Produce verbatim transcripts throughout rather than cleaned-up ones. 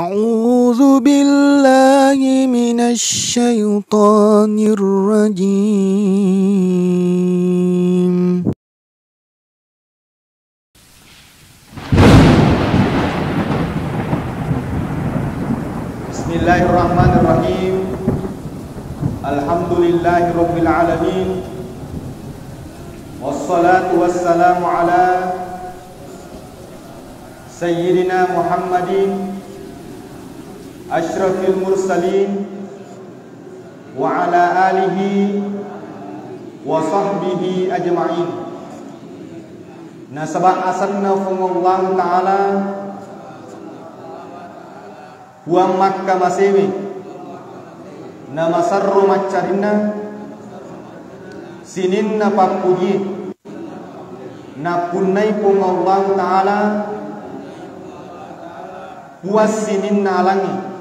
أعوذ بالله من الشيطان الرجيم. بسم الله الرحمن الرحيم. الحمد لله رب العالمين. والصلاة والسلام على سيدنا محمد أشرف المرسلين وعلى آله وصحبه أجمعين. Nasaba asenna Puang Allahu Ta'ala Puang makkamasewe, namasarro maccarinna, sininna pappujie. Nappunnai Puang Allahu Ta'ala Puang sininna alangnge,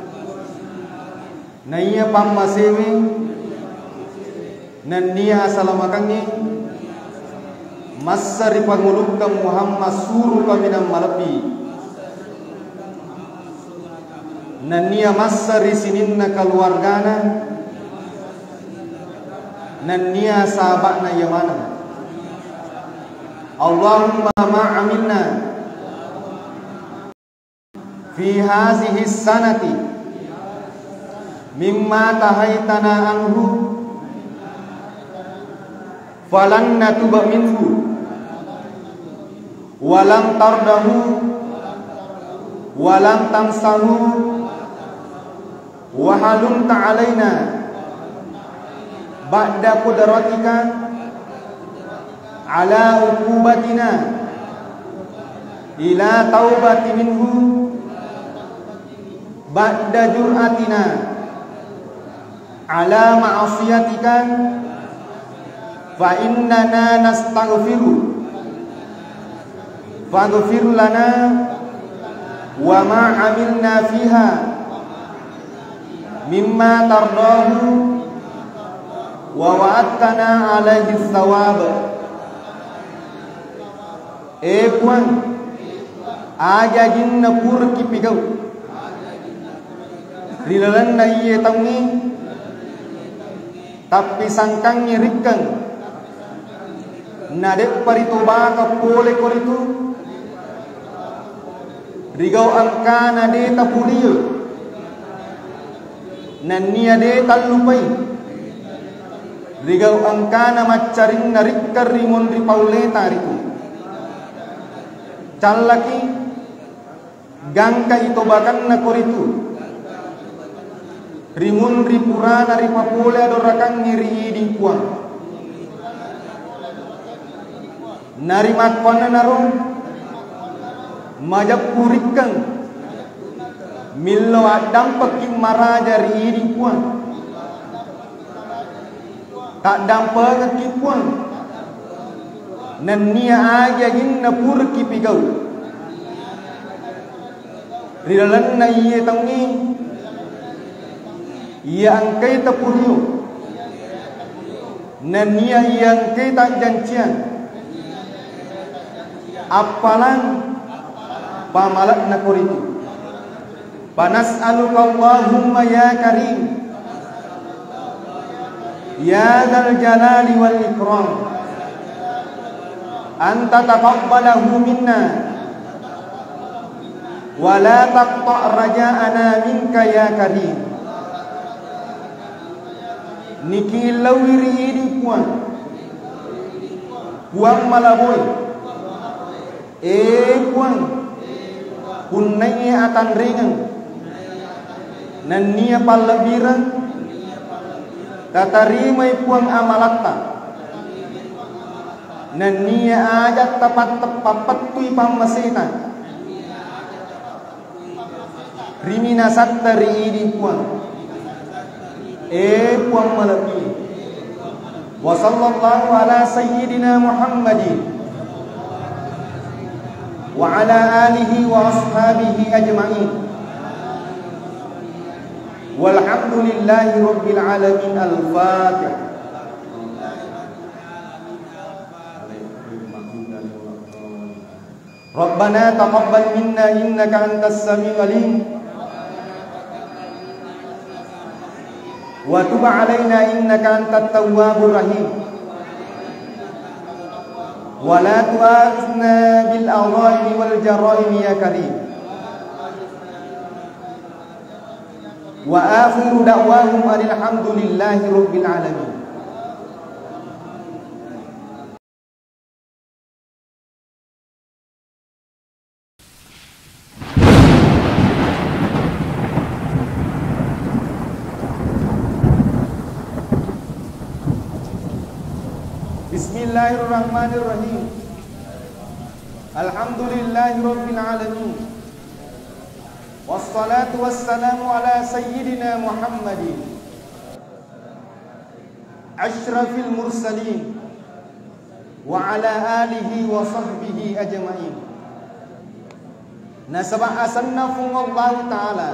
naiya pammasewe nenniya asalamakengnge, massa ri pangulukkeng Muhammad suru kaminang malebbi, nenniya massa ri sininna kaluargana, nenniya sahaba'na iya maneng. Allahumma ma amilna fi hadhihi sanati mimma tahaitana anhu falan natuba minhu walam tardahu walam tamsahu wa halumta alaina ba'da qudratika ala uqubatina ila taubati minhu ba'da jur'atina ala ma'asiyatika fa innana nastaghfiru faghfir lana wa ma amilna fiha mimma tardahu wa wa'adtana alaihi thawab. E Puang, ajajinna puraki pigau ri lalenna iye taungnge, tappisangkangngi rikkeng, nade'pa ritobaka poleko ritu, rigau engkana de tapurio, nenniya de tallupai, rigau engkana maccarinna rikkeng ri monri pauleta ritu. Callaki, gangkai tobakanna koritu. Ri munri purana ripapole adorakangnge ri idi Puang. Narimakkuannanaro majeppu rikkeng millau addampekki maraja ri idi Puang. Taddampengekki Puang, nenniya aji-ajinna puraki pigau ri lalenna iye taungnge, iya engkai tapurio, nenniya iya engkai tajjanciang, appalang pamale'na koritu. Fa nas'aluka Allahumma ya Karim, ya dzal jalali wal ikram, an tataqabbalahu minna, wa la taqta' raja'ana minka ya Karim. Niki illauwi ri idi Puang, Puang malaboe. E Puang, punnaiye atanrengeng nenniya pallebbireng, tatarimai Puang amalatta, nenniya aja tapatte-, pappettui pammaseta. Ri minasatta ri idi Puang. E Puang malebbi. Wa sallallahu ala sayyidina Muhammadin wa ala alihi wa ashabihi ajma'in. Walhamdulillahi rabbil alamin. Al-Fatihah. Rabbana taqabbal minna innaka antas samiul alim. وتب علينا إنك أنت التواب الرحيم. ولا تؤاخذنا بالعظائم والجرائم يا كريم. وآخر دعواهم أن الحمد لله رب العالمين. بسم الله الرحمن الرحيم. الحمد لله رب العالمين. والصلاة والسلام على سيدنا محمد أشرف المرسلين وعلى آله وصحبه أجمعين. Nasaba asenna Puang Allahu Ta'ala,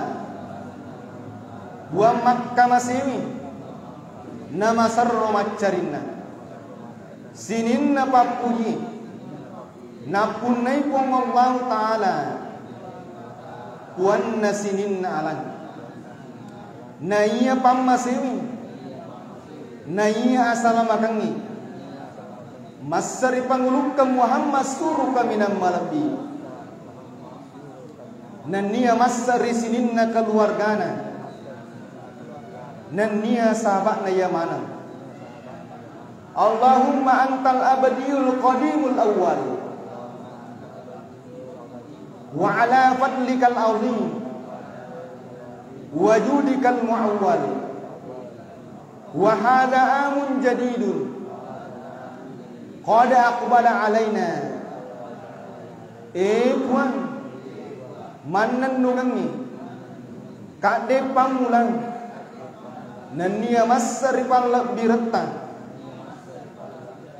Puang makkamasewi, namaserro maccarinna, sininna pappuji, nappunnai Puang Allahu Ta'ala, Puanna sininna alang. Naiya pammasewi, naiya asalamakengngi, masseri pangulukkeng Muhammad suru kaminang malebbi. Nenniya masseri sininna keluargana, nenniya sahaba'na iya maneng. Allahumma antal abadiyul qadimul awwal. Wa ala fadlikal azim wa judikal muawwal. Wa hadha amun jadidun qad aqbala alaina. E Puang, mannennungengngi kadde pammulang nenniya masseri pallebbiretta.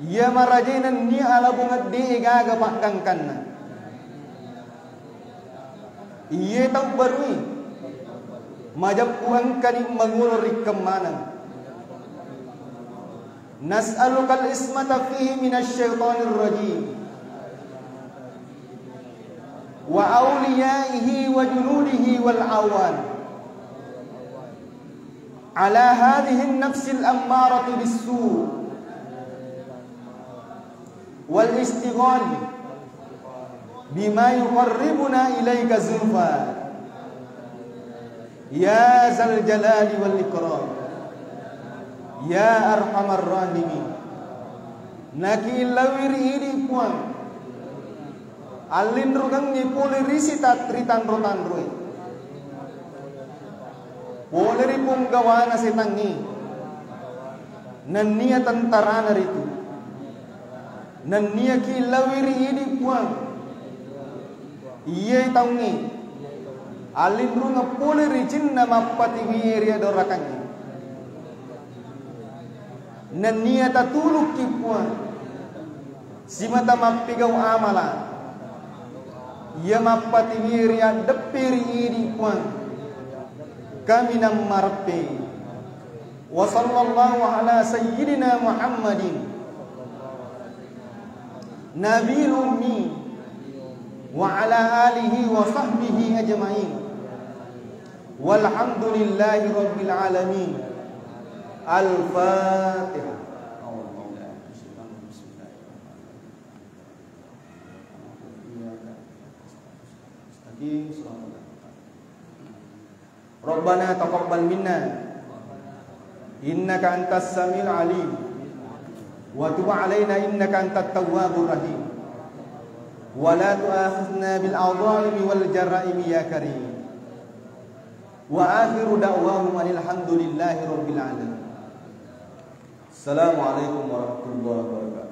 Iya marajae nenniya alabungeng de'e gaga paggangkanna. Iye tau barui majeppu engkani mangolo rikkeng maneng. Nas'alukal ismata fihi minasy syaithanir rajim wa auliyaihi wa junudihi wal awan. Ala hadhihi nafsil ammaratu bissu wal istighal bima yuqarribuna ilaika zulfa ya zal jalali wal ikram ya arhamar rahimin. Nakiillawi ri idi Puang. Allinrungengngi pole ri sita-, ri tanro-tanroe. Pole ri ponggawana setangnge. Nenniya tentarana ritu. Nenniya kiillawi ri idi Puang. Iye taungnge. Allinrungeng pole ri jinna mappatiwie ri adorakangnge. Nenniya tatulukki Puang. Simata mappigau amala iya mappatiwi ri addeppe ri idi Puang kaminang mareppe. Wa sallallahu ala sayyidina Muhammadin nabil ummi wa ala alihi wa sahbihi ajma'in. Walhamdulillahi rabbil alamin. Al-Fatihah. Rabbana taqabbal minna innaka antas samiul alim wa tub alaina innaka antat tawwabur rahim. Wa la tu'akhizna bil adhaimi wal jaraimi ya karim. Wa akhiru da'wahum anil hamdulillahi rabbil alamin. Assalamualaikum warahmatullahi wabarakatuh.